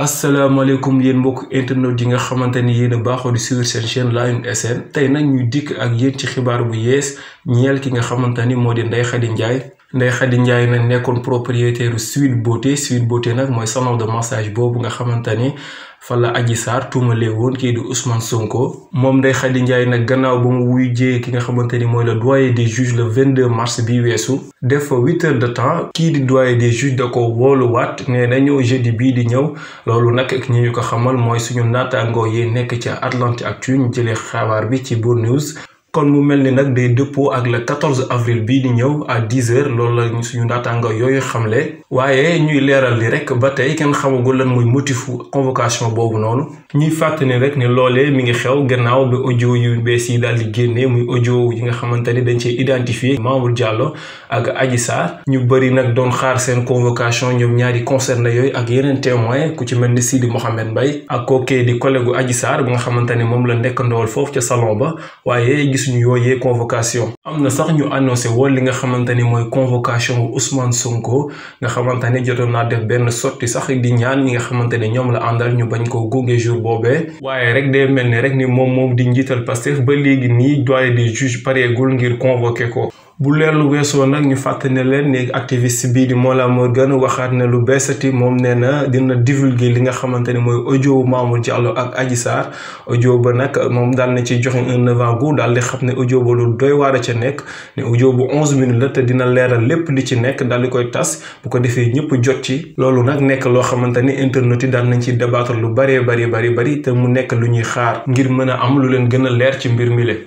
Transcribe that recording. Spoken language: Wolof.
asalaamaaleykum yéen mbokk internet yi nga xamante ni yéen a baaxoo di suivre seen chaîne Layoum SN tey nag ñuy dikk ak yéen ci xibaar bu yees ñeel ki nga xamante ni moo di Ndeye Khady Ndiaye. Ndeye Khady Ndiaye nag nekkoon propriétaire Sweet Beauté nag mooy salon de massage boobu nga xamante ni fa la Adji Sarr tuumalee woon kii di Ousmane Sonko. moom Ndeye Khady Ndiaye nag gannaaw ba mu wuy jee ki nga xamante ni mooy le doyen des juges le 22 mars bi weesu def fa 8 heures de temps kii di doyen des juges da ko wooluwaat nee nañu jeudi bii di ñëw loolu nag ak ñi ñu ko xamal mooy suñu naataangoo yi nekk ca Atlantique Actu ñu jëlee xabaar bi ci Bour News. kon mu mel ni nag day dëppoo ak le 14 avril bii di ñëw à 10 heures loolu la suñu naataango yooyu xamle waaye ñuy leeral li rek ba tey kenn xamagul lan mooy motifu convocation boobu noonu ñuy fàttali rek ne loolee mi ngi xew gannaaw bi audio yu bees yi daal di génnee muy audio yi nga xamante ni dañ cee identifié Mamour Diallo ak Adji Sarr ñu bëri nag doon xaar seen convocation ñoom ñaari concerné yooyu ak yeneen témoin ku ci mel ni Sidi Mohamed Mbaye ak kookee di collègue Adji Sarr bi nga xamante ni moom la nekk ndool foofu ca salon ba waaye gisuñu yooyee convocation am na sax ñu annoncé woon li nga xamante ni mooy convocation wu Ousmane Sonko nga xamante ni jotoon naa def benn sortie sax di ñaan ñi nga xamante ni ñoom la àndal ñu bañ ko gunge jour boobee waaye rek day mel ni rek ni moom di njiital Pastef ba léegi nii doyen des juges pareegul ngir convoqué ko. bu leerlu weesoo nag ñu fàttali ne leen ni activiste bii di Mollah Morgun waxaat ne lu beesati moom nee na dina divulguer li nga xamante ni mooy audio Mamour Diallo ak Adji Sarr audio ba nag moom daal na ci joxe un avant-goût daal di xam ne audio ba lu doy waar a ca nekk ne audio bu 11 minutes la te dina leeral lépp li ci nekk daal di koy tas bu ko defee ñëpp jot ci loolu nag nekk loo xamante ni internet yi daal nañ ci débattre lu bari te mu nekk lu ñuy xaar ngir mën a am lu leen gën a leer ci mbir mi le